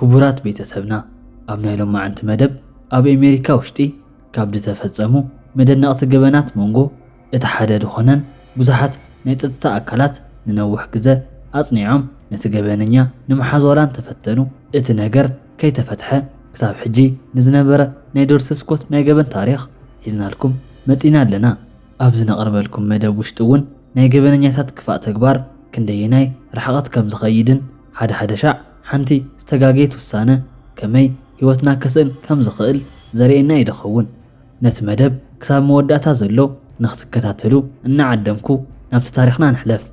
ክቡራት ቤተሰብና፣ ኣብ ናይ ሎማዓንቲ መደብ ኣብ ኣሜሪካ ውሽጢ ካብ ዝተፈጸሙ መደነቕቲ ገበናት መንጎ እቲ ሓደ ዝኾነን ብዙሓት ናይ ጸጥታ ኣካላት ንነዊሕ ግዘ ኣጽኒዖም ነቲ ገበነኛ ንምሓዝ ዋላ እንተፈተኑ እቲ ነገር ከይተፈትሐ ክሳብ ሕጂ ንዝነበረ ናይ ዶርሲ ስኮት ናይ ገበን ታሪኽ ሒዝናልኩም መጺና ኣለና። ኣብዚ ነቕርበልኩም መደብ ውሽጢ እውን ናይ ገበነኛታት ክፋእ ተግባር ክንደየናይ ርሕቐት ከም ዝኸይድን ሓደ ሓደ ሻዕ ሓንቲ ዝተጋገየት ውሳነ ከመይ ህይወትና ከስእን ከም ዝኽእል ዘርእየና እዩ ዝኸውን። ነቲ መደብ ክሳብ መወዳእታ ዘሎ ንኽትከታተሉ እናዓደምኩ ናብቲ ታሪኽና ንሕለፍ።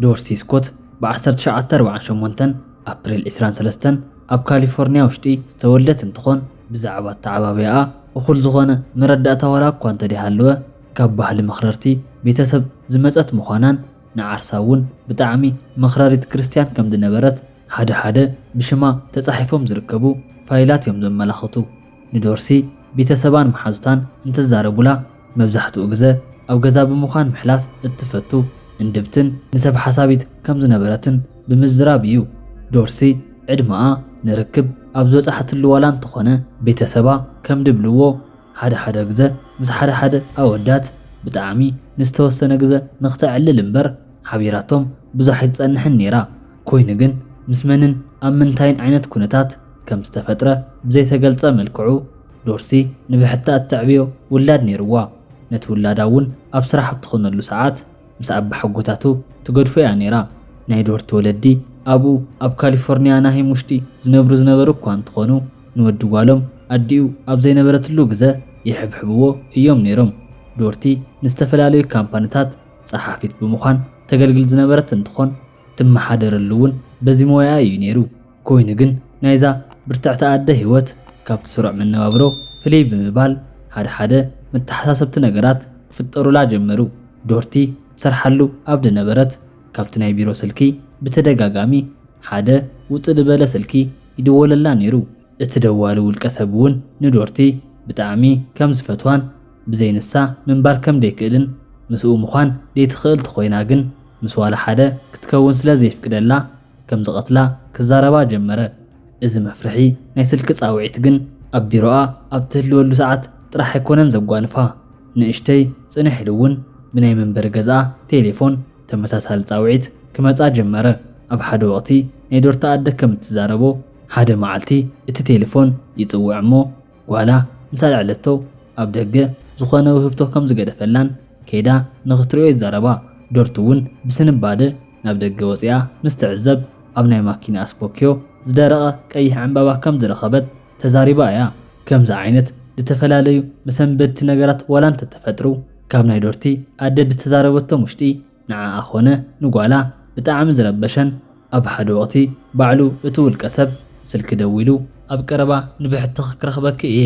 ዶርሲ ስኮት ብ ዓሰርተ ትሽዓተ ኣርባዓን ሸሞንተን ኣፕሪል ዕስራን ሰለስተን ኣብ ካሊፎርኒያ ውሽጢ ዝተወልደት እንትኾን ብዛዕባ ኣተዓባብያኣ እኹል ዝኾነ መረዳእታ ዋላ እኳ እንተደይሃለወ ካብ ባህሊ መኽረርቲ ቤተሰብ ዝመጸት ምዃናን ንዓርሳ እውን ብጣዕሚ መኽረሪት ክርስትያን ከም ዝነበረት ሓደ ሓደ ብሽማ ተጻሒፎም ዝርከቡ ፋይላት እዮም ዘመላኽቱ። ንዶርሲ ቤተሰባን መሓዙታን እንትዛረቡላ መብዛሕትኡ ግዘ ኣብ ገዛ ብምዃን ምሕላፍ እትፈቱ እንድብትን ንሰብ ሓሳቢት ከም ዝነበረትን ብምዝራብ እዩ። ዶርሲ ዕድመኣ ንርክብ ኣብ ዝበጻሕትሉ ዋላ እንተኾነ ቤተሰባ ከም ድብልዎ ሓደ ሓደ ግዘ ምስ ሓደ ሓደ ኣወዳት ብጣዕሚ ንዝተወሰነ ግዘ ንኽተዕልል እምበር ሓቢራቶም ብዙሕ ኣይትጸንሕን ነይራ። ኮይኑ ግን ምስ መንን ኣብ ምንታይን ዓይነት ኩነታት ከም ዝተፈጥረ ብዘይተገልጸ መልክዑ ዶርሲ ንብሕታ እተዕብዮ ውላድ ነይርዋ። ነቲ ውላዳ እውን ኣብ ስራሕ ኣብ ትኾነሉ ሰዓት ምስ ኣባሓጎታቱ ትገድፎ እያ ነይራ። ናይ ዶርቲ ወለዲ ኣብኡ ኣብ ካሊፎርኒያ ናሂም ውሽጢ ዝነብሩ ዝነበሩ እኳ እንትኾኑ ንወዲ ጓሎም ኣዲኡ ኣብ ዘይነበረትሉ ግዘ ይሕብሕብዎ እዮም ነይሮም። ዶርቲ ንዝተፈላለዩ ካምፓኒታት ጸሓፊት ብምዃን ተገልግል ዝነበረት እንትኾን ትመሓደረሉ እውን በዚ ሞያኣ እዩ ነይሩ። ኮይኑ ግን ናይዛ ብርትዕቲ ኣደ ህይወት ካብቲ ስሩዕ መነባብሮ ፍልይ ብምባል ሓደ ሓደ መተሓሳሰብቲ ነገራት ክፍጠሩላ ጀመሩ። ዶርቲ ትሰርሓሉ ኣብ ዝነበረት ካብቲ ናይ ቢሮ ስልኪ ብተደጋጋሚ ሓደ ውፅእ ዝበለ ስልኪ ይድወለላ ነይሩ። እቲ ደዋሊ ውልቀ ሰብ እውን ንዶርቲ ብጣዕሚ ከም ዝፈትዋን ብዘይ ንሳ ምንባር ከም ዘይክእልን ምስኡ ምዃን ዘይትኽእል ተኾይና ግን ምስ ዋላ ሓደ ክትከውን ስለ ዘይፍቅደላ ከም ዝቐትላ ክዛረባ ጀመረ። እዚ መፍርሒ ናይ ስልኪ ጻውዒት ግን ኣብ ቢሮኣ ኣብ ትህልወሉ ሰዓት ጥራሕ ኣይኮነን ዘጓንፋ። ንእሽተይ ጽንሕ ኢሉ እውን ብናይ መንበሪ ገዝኣ ቴሌፎን ተመሳሳሊ ጻውዒት ክመጻ ጀመረ። ኣብ ሓደ ወቕቲ ናይ ዶርታ ኣደ ከም እትዛረቦ ሓደ መዓልቲ እቲ ቴሌፎን ይጽውዕ እሞ ጓላ ምስ ኣልዐለቶ ኣብ ደገ ዝኾነ ውህብቶ ከም ዝገደፈላን ከይዳ ንኽትሪኦ ይዛረባ። ዶርት እውን ብስንባደ ናብ ደገ ወፂኣ ምስ ትዕዘብ ኣብ ናይ ማኪና ኣስፖኪዮ ዝደረቐ ቀይሕ ዕምባባ ከም ዝረኸበት ተዛሪባ እያ። ከምዚ ዓይነት ዝተፈላለዩ መሰንበድቲ ነገራት ዋላ እንተተፈጥሩ ካብ ናይ ዶርቲ ኣደ ዝተዛረበቶም ውሽጢ ንዓኣ ኾነ ንጓላ ብጣዕሚ ዝረበሸን ኣብ ሓደ ወቕቲ ባዕሉ እቲ ውልቀ ሰብ ስልኪ ደዊሉ ኣብ ቀረባ ንብሕትኺ ክረኽበኪ እየ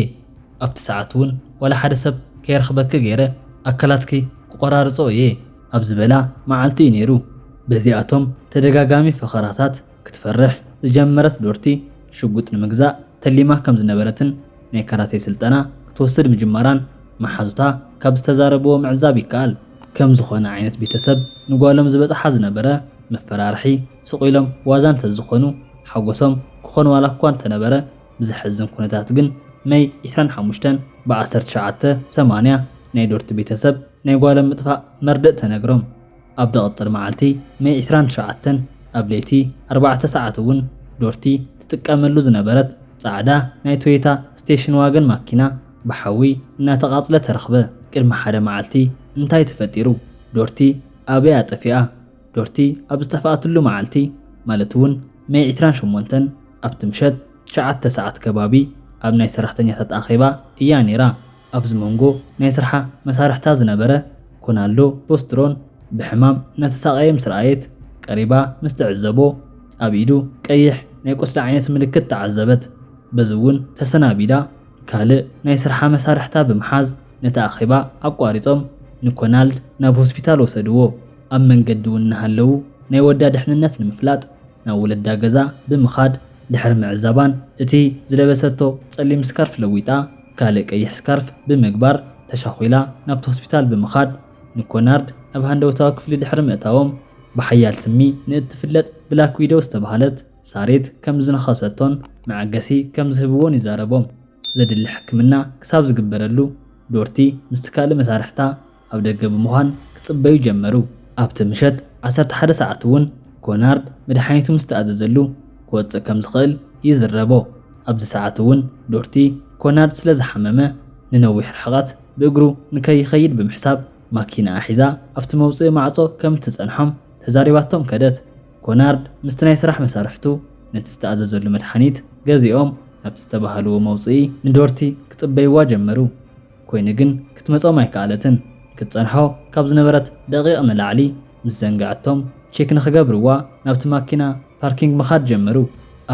ኣብቲ ሰዓት እውን ዋላ ሓደ ሰብ ከይረኽበኪ ገይረ ኣካላትኪ ክቆራርጾ እየ ኣብ ዝበላ መዓልቲ እዩ ነይሩ። በዚኣቶም ተደጋጋሚ ፈኸራታት ክትፈርሕ ዝጀመረት ዶርቲ ሽጉጥ ንምግዛእ ተሊማ ከም ዝነበረትን ናይ ካራቴ ስልጠና ክትወስድ ምጅማራን መሓዙታ ካብ ዝተዛረብዎ ምዕዛብ ይከኣል። ከም ዝኾነ ዓይነት ቤተሰብ ንጓሎም ዝበጽሓ ዝነበረ መፈራርሒ ስቕ ኢሎም ዋዛ እንተዝኾኑ ሓጎሶም ክኾን ዋላ እኳ እንተነበረ ብዘሕዝን ኩነታት ግን መይ ዕስራን ሓሙሽተን ብ ዓሰርተ ትሽዓተ ሰማንያ ናይ ዶርቲ ቤተሰብ ናይ ጓሎም ምጥፋእ መርድእ ተነግሮም። ኣብ ዝቕጽል መዓልቲ መይ ዕስራን ትሽዓተን ኣብ ለይቲ ኣርባዕተ ሰዓት እውን ዶርቲ ትጥቀመሉ ዝነበረት ጻዕዳ ናይ ቶዮታ ስቴሽን ዋገን ማኪና ብሓዊ እናተቓጽለ ተረኽበ። ቅድሚ ሓደ መዓልቲ እንታይ ተፈጢሩ? ዶርቲ ኣበይ ኣጠፊኣ? ዶርቲ ኣብ ዝጠፍኣትሉ መዓልቲ ማለት እውን መይ ዕስራን ሸሞንተን ኣብቲ ምሸት ትሽዓተ ሰዓት ከባቢ ኣብ ናይ ሰራሕተኛታት ኣኼባ እያ ነይራ። ኣብዚ መንጎ ናይ ስርሓ መሳርሕታ ዝነበረ ኮናልዶ ቦስትሮን ብሕማም እናተሳቐየ ምስ ረኣየት ቀሪባ ምስ ትዕዘቦ ኣብ ኢዱ ቀይሕ ናይ ቁስሊ ዓይነት ምልክት ተዓዘበት። በዚ እውን ተሰናቢዳ ካልእ ናይ ስርሓ መሳርሕታ ብምሓዝ ነቲ ኣኼባ ኣቋሪጾም ንኮናልድ ናብ ሆስፒታል ወሰድዎ። ኣብ መንገዲ እውን እናሃለዉ ናይ ወዳ ድሕንነት ንምፍላጥ ናብ ወለዳ ገዛ ብምኻድ ድሕሪ ምዕዛባን እቲ ዝለበሰቶ ጸሊም ስካርፍ ለዊጣ ካልእ ቀይሕ ስካርፍ ብምግባር ተሻኺላ ናብቲ ሆስፒታል ብምኻድ ንኮናርድ ናብ ሃንደውታዊ ክፍሊ ድሕሪ ምእታዎም ብሓያል ስሚ ንእትፍለጥ ብላክ ዊዶው ዝተባህለት ሳሬት ከም ዝነኸሰቶን መዐገሲ ከም ዝህብዎን ይዛረቦም። ዘድሊ ሕክምና ክሳብ ዝግበረሉ ዶርቲ ምስቲ ካልእ መሳርሕታ ኣብ ደገ ብምዃን ክጽበዩ ጀመሩ። ኣብቲ ምሸት ዓሰርተ ሓደ ሰዓት እውን ኮናርድ መድሓኒቱ ምስ ተኣዘዘሉ ክወጽእ ከም ዝኽእል ይዝረቦ። ኣብዚ ሰዓት እውን ዶርቲ ኮናርድ ስለ ዝሓመመ ንነዊሕ ርሕቐት ብእግሩ ንከይኸይድ ብምሕሳብ ማኪናኣ ሒዛ ኣብቲ መውጽኢ ማዕጾ ከም እትጸንሖም ተዛሪባቶም ከደት። ኮናርድ ምስቲ ናይ ስራሕ መሳርሕቱ ነቲ ዝተኣዘዘሉ መድሓኒት ገዚኦም ናብቲ ዝተባህልዎ መውጽኢ ንዶርቲ ክጽበይዋ ጀመሩ። ኮይኑ ግን ክትመጾም ኣይከኣለትን። ክትጸንሖ ካብ ዝነበረት ደቂቕ ንላዕሊ ምስ ዘንግዐቶም ቼክ ንኽገብርዋ ናብቲ ማኪና ፓርኪንግ ምኻድ ጀመሩ።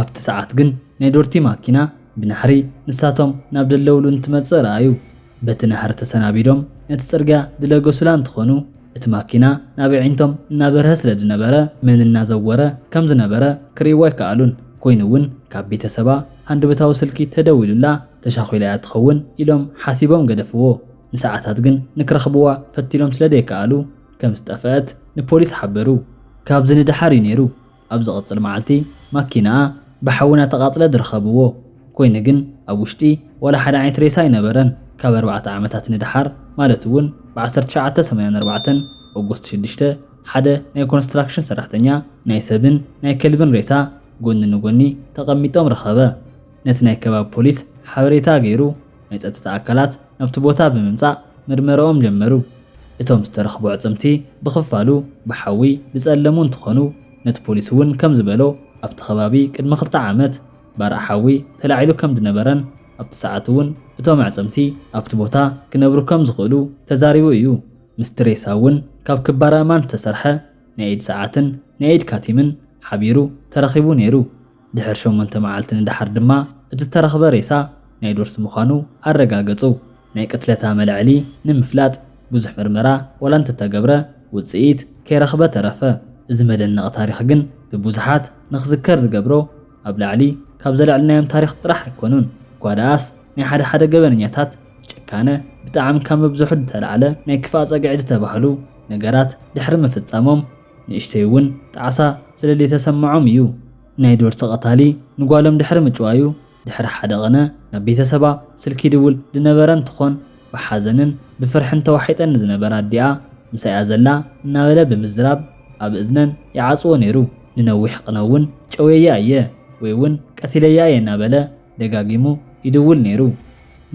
ኣብቲ ሰዓት ግን ናይ ዶርቲ ማኪና ብናሕሪ ንሳቶም ናብ ደለውሉ እንትመጽእ ረኣዩ። በቲ ናህሪ ተሰናቢዶም ነቲ ጽርግያ ዝለገሱላ እንትኾኑ እቲ ማኪና ናብ ኣዒንቶም እናበርሀ ስለ ዝነበረ መን እናዘወረ ከም ዝነበረ ክርእይዎ ኣይከኣሉን። ኮይኑ እውን ካብ ቤተሰባ ሃንደበታዊ ስልኪ ተደዊሉላ ተሻኺላ እያ ትኸውን ኢሎም ሓሲቦም ገደፍዎ። ንሰዓታት ግን ንክረኽብዋ ፈቲኖም ስለ ዘይከኣሉ ከም ዝጠፍአት ንፖሊስ ሓበሩ። ካብዚ ንደሓር እዩ ነይሩ ኣብ ዝቕጽል መዓልቲ ማኪናኣ ብሓዊ እናተቓጽለ ዝረኸብዎ። ኮይኑ ግን ኣብ ውሽጢ ዋላ ሓደ ዓይነት ሬሳ ኣይነበረን። ካብ ኣርባዕተ ዓመታት ንደሓር ማለት እውን ብ ዓሰርተ ትሽዓተ ሰማንያን ኣርባዕተን ኦጎስት ሽዱሽተ ሓደ ናይ ኮንስትራክሽን ሰራሕተኛ ናይ ሰብን ናይ ከልብን ሬሳ ጎኒ ንጎኒ ተቐሚጦም ረኸበ። ነቲ ናይ ከባቢ ፖሊስ ሓበሬታ ገይሩ ናይ ጸጥታ ኣካላት ናብቲ ቦታ ብምምጻእ ምርመራኦም ጀመሩ። እቶም ዝተረኽቡ ኣዕጽምቲ ብኽፋሉ ብሓዊ ዝጸለሙ እንትኾኑ ነቲ ፖሊስ እውን ከም ዝበሎ ኣብቲ ከባቢ ቅድሚ ክልተ ዓመት ባርዕ ሓዊ ተላዒሉ ከም ዝነበረን ኣብቲ ሰዓት እውን እቶም ኣዕጽምቲ ኣብቲ ቦታ ክነብሩ ከም ዝኽእሉ ተዛሪቡ እዩ። ምስቲ ሬሳ እውን ካብ ክባር ኣእማን ዝተሰርሐ ናይ ኢድ ሰዓትን ናይ ኢድ ካቲምን ሓቢሩ ተረኺቡ ነይሩ። ድሕሪ ሸሞንተ መዓልቲ ንደሓር ድማ እቲ ዝተረኽበ ሬሳ ናይ ዶርሲ ምዃኑ ኣረጋገጹ። ናይ ቅትለታ መልዕሊ ንምፍላጥ ብዙሕ ምርመራ ዋላ እንተተገብረ ውጽኢት ከይረኽበ ተረፈ። እዚ መደነቒ ታሪኽ ግን ብብዙሓት ንኽዝከር ዝገብሮ ኣብ ላዕሊ ካብ ዘልዕልናዮም ታሪኽ ጥራሕ ኣይኮኑን። እኳ ደኣስ ናይ ሓደ ሓደ ገበነኛታት ጭካነ ብጣዕሚ ካብ ምብዝሑ ዝተላዕለ ናይ ክፋእ ጸግዒ ዝተባህሉ ነገራት ድሕሪ ምፍጻሞም ንእሽተይ እውን ጣዕሳ ስለ ዘይተሰምዖም እዩ። ናይ ዶርሲ ቀታሊ ንጓሎም ድሕሪ ምጭዋዩ ድሕሪ ሓደ ቕነ ናብ ቤተሰባ ስልኪ ይድውል ዝነበረ እንትኾን ብሓዘንን ብፍርሕን ተዋሒጠን ንዝነበራ ኣዲኣ ምሳኣ ዘላ እናበለ ብምዝራብ ኣብ እዝነን ይዓጽዎ ነይሩ። ንነዊሕ ቕነ እውን ጨውየያ እየ ወይ እውን ቀቲለያ እየ እናበለ ደጋጊሙ ይድውል ነይሩ።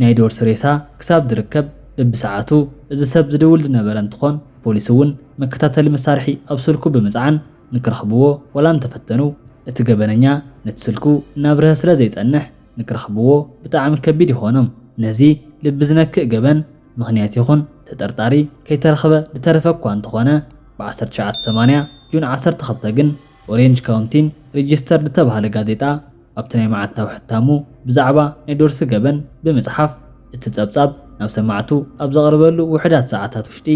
ናይ ዶርሲ ሬሳ ክሳብ ዝርከብ በብሰዓቱ እዚ ሰብ ዝድውል ዝነበረ እንትኾን ፖሊስ እውን መከታተሊ መሳርሒ ኣብ ስልኩ ብምጽዓን ንክረኽብዎ ዋላ እንተፈተኑ እቲ ገበነኛ ነቲ ስልኩ እናብርሀ ስለ ዘይጸንሕ ንክረኽብዎ ብጣዕሚ ከቢድ ይኾኖም። ነዚ ልቢ ዝነክእ ገበን ምኽንያት ይኹን ተጠርጣሪ ከይተረኽበ ዝተረፈ እኳ እንተኾነ ብ ዓሰርተ ትሽዓተ ሰማንያ ጁን ዓሰርተ ክልተ ግን ኦሬንጅ ካውንቲን ሬጅስተር ዝተባህለ ጋዜጣ ኣብቲ ናይ መዓልታዊ ሕታሙ ብዛዕባ ናይ ዶርሲ ገበን ብምጽሓፍ እቲ ጸብጻብ ናብ ሰማዕቱ ኣብ ዘቕረበሉ ውሑዳት ሰዓታት ውሽጢ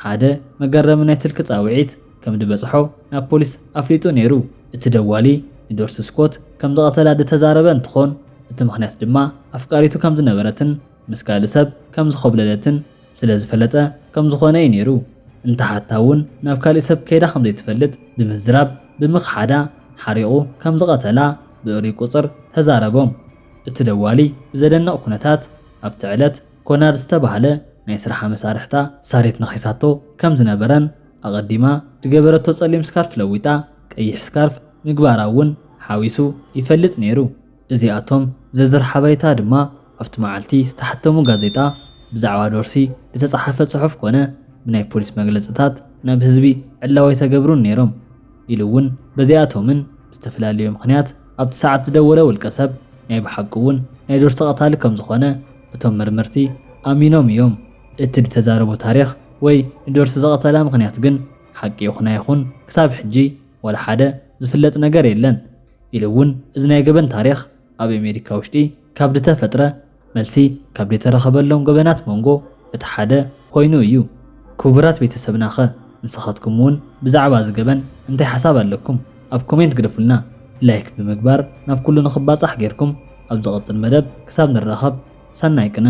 ሓደ መገረሚ ናይ ስልኪ ጻውዒት ከም ዝበጽሖ ናብ ፖሊስ ኣፍሊጡ ነይሩ። እቲ ደዋሊ ንዶርሲ ስኮት ከም ዝቐተላ ዝተዛረበ እንትኾን እቲ ምኽንያት ድማ ኣፍቃሪቱ ከም ዝነበረትን ምስ ካልእ ሰብ ከም ዝኾብለለትን ስለ ዝፈለጠ ከም ዝኾነ እዩ ነይሩ። እንተሓታ እውን ናብ ካሊእ ሰብ ከይዳ ከም ዘይትፈልጥ ብምዝራብ ብምኽሓዳ ሓሪቑ ከም ዝቐተላ ብእሩይ ቁፅር ተዛረቦም። እቲ ደዋሊ ብዘደንቕ ኩነታት ኣብቲ ዕለት ኮናር ዝተባህለ ናይ ስራሓ መሳርሕታ ሳሬት ነኺሳቶ ከም ዝነበረን ኣቐዲማ ዝገበረቶ ጸሊም ስካርፍ ለዊጣ ቀይሕ ስካርፍ ምግባራ እውን ሓዊሱ ይፈልጥ ነይሩ። እዚኣቶም ዝርዝር ሓበሬታ ድማ ኣብቲ መዓልቲ ዝተሓተሙ ጋዜጣ ብዛዕባ ዶርሲ ዝተጻሓፈ ጽሑፍ ኮነ ብናይ ፖሊስ መግለጽታት ናብ ህዝቢ ዕላዊ ኣይተገብሩን ነይሮም ኢሉ እውን በዚኣቶምን ብዝተፈላለዩ ምኽንያት ኣብቲ ሰዓት ዝደወለ ውልቀ ሰብ ናይ ብሓቂ እውን ናይ ዶርሲ ቀታሊ ከም ዝኾነ እቶም መርመርቲ ኣሚኖም እዮም። እቲ ዝተዛረቦ ታሪኽ ወይ ንዶርሲ ዝቐተላ ምኽንያት ግን ሓቂ ይኹን ኣይኹን ክሳብ ሕጂ ዋላ ሓደ ዝፍለጥ ነገር የለን ኢሉ እውን እዚ ናይ ገበን ታሪኽ ኣብ ኣሜሪካ ውሽጢ ካብ ዝተፈጥረ መልሲ ካብ ዝተረኸበሎም ገበናት መንጎ እቲ ሓደ ኮይኑ እዩ። ክቡራት ቤተሰብናኸ ንስኻትኩም እውን ብዛዕባ እዚ ገበን እንታይ ሓሳብ ኣለኩም? ኣብ ኮሜንት ግደፉልና። ላይክ ብምግባር ናብ ኩሉ ንኽባጻሕ ጌርኩም ኣብ ዝቐጽል መደብ ክሳብ ንራኸብ ሰናይ ቅነ።